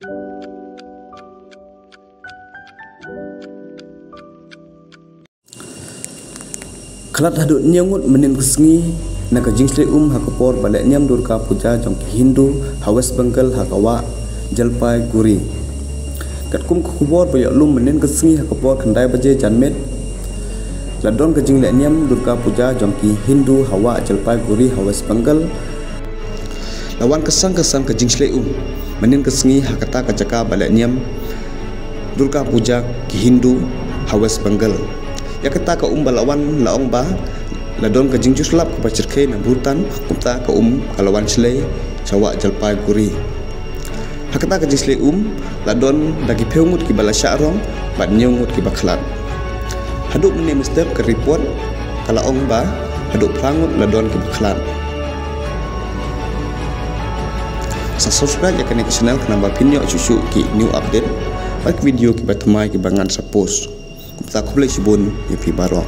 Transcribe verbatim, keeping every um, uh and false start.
Khlad haduh hynñiew ngut mynnin ka sngi na ka jingshlei um ha ka por ba leh niam Durga Puja jong ki Hindu ha West Bengal ha ka wah Jalpaiguri. Katkum ka khubor ba ïoh lum mynnin ka sngi ha ka por khyndai baje janmiet, la don ka jingleh niam Durga Puja jong ki Hindu ha wah Jalpaiguri ha West Bengal. La wan ka sang ka sang ka jingshlei um mynnin ka sngi ha kata ka jaka ba leh niam Durga Puja ki Hindu ha West Bengal. Ïa kata ka um ba la wan la ong ba la don ka jingjur slap kaba shyrkhei na Bhutan, kumta ka um ka la wan shlei sha wah Jalpaiguri. Ha kata ka jingshlei um la don da ki phew ngut kiba la shah rong bad hynñiew ngut kiba khlad. Haduh mynne mynstep ka report ka la ong ba haduh phra ngut la don kiba khlad. Sa subscribe ïa kane ka channel khnang ba phin ïoh shuh shuh ki new update bad ki video kiba thymmai kiba ngan sa post. Kumta khublei shibun ïa phi baroh.